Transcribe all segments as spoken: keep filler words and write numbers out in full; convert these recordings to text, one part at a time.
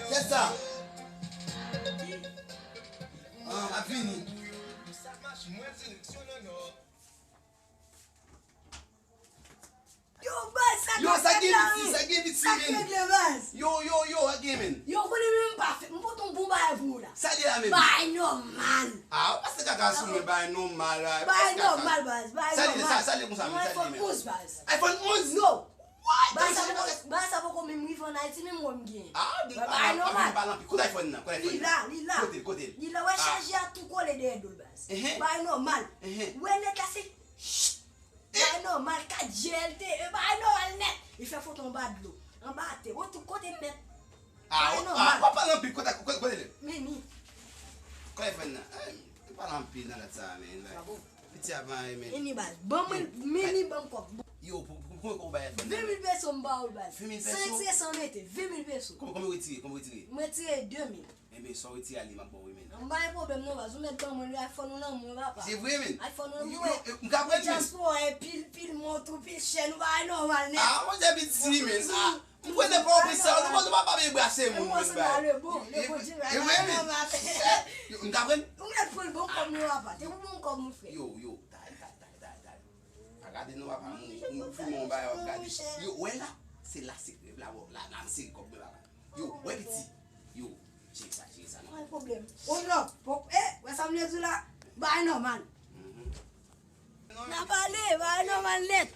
Kiyès sa? Ah, ap vini. Yo, baz, sa k ap fèt la, men? Sa k regle, baz? Yo, yo, yo, sa gen, men? Yo, konnen menm pa fè. M pote yon bon bagay pou ou la. Sa li la menm? Bagay nòmal. Ah, ou pase kaka sou mwen, bagay nòmal la. Bagay nòmal, baz. Bagay nòmal. Sa li konsa, men, sa li menm? iPhone onz, baz. iPhone onz? Yo. Bagay sa poko, bagay sa poko menm rive ann Ayiti, menm wè m genyen. Ah, bagay nòmal. Kote iPhone nan? Kote iPhone nan? Li la, li la. Kote l, kote l? Li la, wè chaje a tou kole dèyè do l, baz. Bagay nòmal. Wè nèt la se Bagay nòmal, kat G L T E, bagay nòmal nèt. Li fè foto anba dlo, anba atè, wè tout kote nèt. Ah, bagay nòmal. W ap pale anpil, kote, kote, kote li? Mini. Kote iPhone nan? Ay, ou pale anpil nan dat sa, men. Sa bon. Piti a pa, men. Mini baz. Ban mwen, mini ban m kòb. Yo, pou, pou, pou, pou bay iPhone nan? Ven mil peso m ba ou l, baz. Ven mil peso? Senk se san mete, ven mil peso. Kòman, kòman w retire? Kòman w retire? M retire de mil. Enben, sa w retire a li m ap ba w wi, men. M pa gen pwoblèm non, baz. Ou mèt ban mwen li iPhone ou nan men w, papa. Se vre, men. iPhone ou nan men w. M ka pran li, men. Dyaspora, e pil, pil mont ou, pil chèn ou, bagay nòmal nèt. Ah, Bondye piti, men. Ah, m kwè nan pa w pran sa, nou pa, nou pa, pa vle brase moun, men, bay. E vre, men. Yo, m ka pran? Ou mèt pran l, bon kòb nou, papa. Te pou bon kòb nou, frè. Yo, yo, dale, dale, dale, dale, dale. Pa gade non, papa, m, m, m filme yon bagay, w ap gade. Yo, wè la, se la se rèv la, la, la, se kòb mwen, papa. Yo, wè piti. Yo, jere sa, jere sa non. Pa gen pwoblèm. O non, pòp, eh, wè sa m vle di w la? Bagay nòmal. N ap ale, bagay nòmal nèt.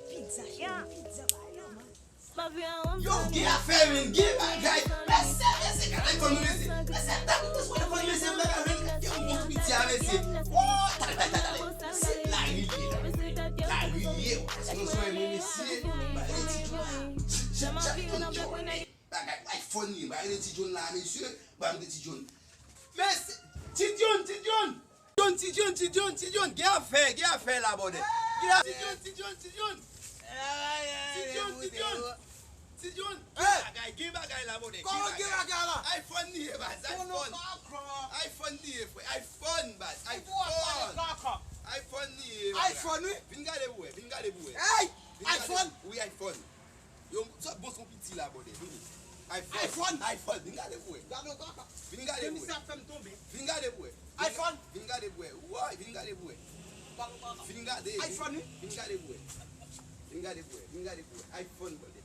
Pizza, cheri, pizza, bagay nòmal. Yo, gen afè, men, gen bagay. Mesye, mesye, gade iPhone nou, mesye. Mesye, ta koute sou iPhone, mesye, m pa ka jwenn. Yo, bon piti a, mesye. Oh, tale, tale, tale, tale. Se lari li ye la. Lari li ye, w ap sou mwen, mesye. Bagay ti John la. Bagay iPhone li ye, bagay ti John la, mesye. Bagay ti John. Mesye, ti John, ti John. John, ti John, ti John, ti John, gen afè, gen afè la, bòdè. Gen afè, ti John, ti John, ti John. Ti John, ti John. Ti John, gen bagay, gen bagay la, bòdè. Kòman gen bagay la? iPhone li ye, baz, iPhone. iPhone li ye, frè, iPhone, baz, iPhone. iPhone li ye, baz. iPhone, wi. Vin gade pou wè, vin gade pou wè. Hey! iPhone? Wi, iPhone. Yo, sot bon son piti la, bòdè. Vini. iPhone. iPhone. iPhone. Vin gade pou wè. Gade yon kaka. Vin gade pou wè. Misye ap fè m tonbe. Vin gade pou wè. iPhone. Vin gade pou wè. Woy, vin gade pou wè. Gade yon kaka. Vin gade. iPhone, wi. Vin gade pou wè. Vin gade pou wè. Vin gade pou wè. iPhone, bòdè.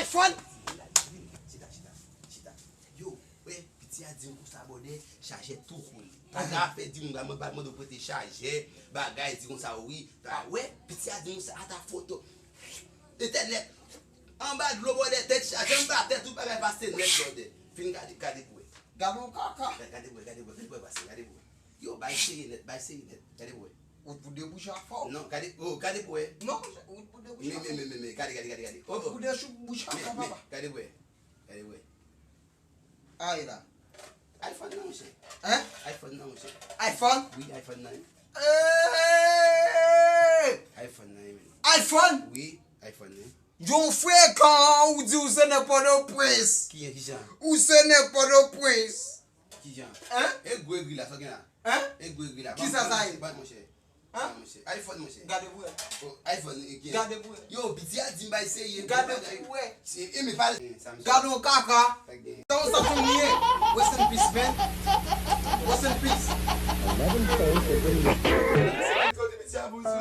iPhone. Vin gade. Vin. Chita, chita. Chita. Yo, wè, piti a di m konsa, bòdè, chajè tou kole. Pa gen afè di m, ba mwen, ba mwen prete chajè, bagay, di konsa, wi. Ba, wè, piti a di m konsa, ata foto. Entènèt. Anba dlo, bòdè, tèt chaje, anba tèt, tout bagay pase nèt, bòdè. Vin gade, gade pou wè. Gade yon kaka. Gade, gade pou wè, gade pou wè, gade pou wè, pase, gade pou wè. Yo, bay seri nèt, bay seri nèt, gade pou wè. Wout pou debouche a fò. Non, gade, oh, gade pou wè. Non, wout pou debouche a fò. Men, men, men, men, men, gade, gade, gade, gade. Oh, oh. Wout pou debouche a fò, papa. Men, men, gade pou wè. Gade pou wè. Ay la. iPhone nan, monchè. Hein? iPhone nan, monchè. iPhone? Wi, iPhone nan. Hey! iPhone nan, men. iPhone? Wi, iPhone nan. Yon frekan, ou di ou se nan Pòtoprens. Kijan, kijan? Ou se nan Pòtoprens. Kijan? Hein? E gwo egri la, sa w gen la? Hein? E gwo egri la. Kisa sa ye? Ban m, monchè. Hein? Sa, monchè. iPhone, monchè. Gade pou wè. Oh, iPhone, e gen. Gade pou wè. Yo, piti a di m bay serye. Gade pou wè. Se, e, men pale. Sa, monchè. Gade yon kaka. Sa gen. Sa yon sa fanmi ye. Rest in peace, man. Rest in peace. Kote piti a pou sou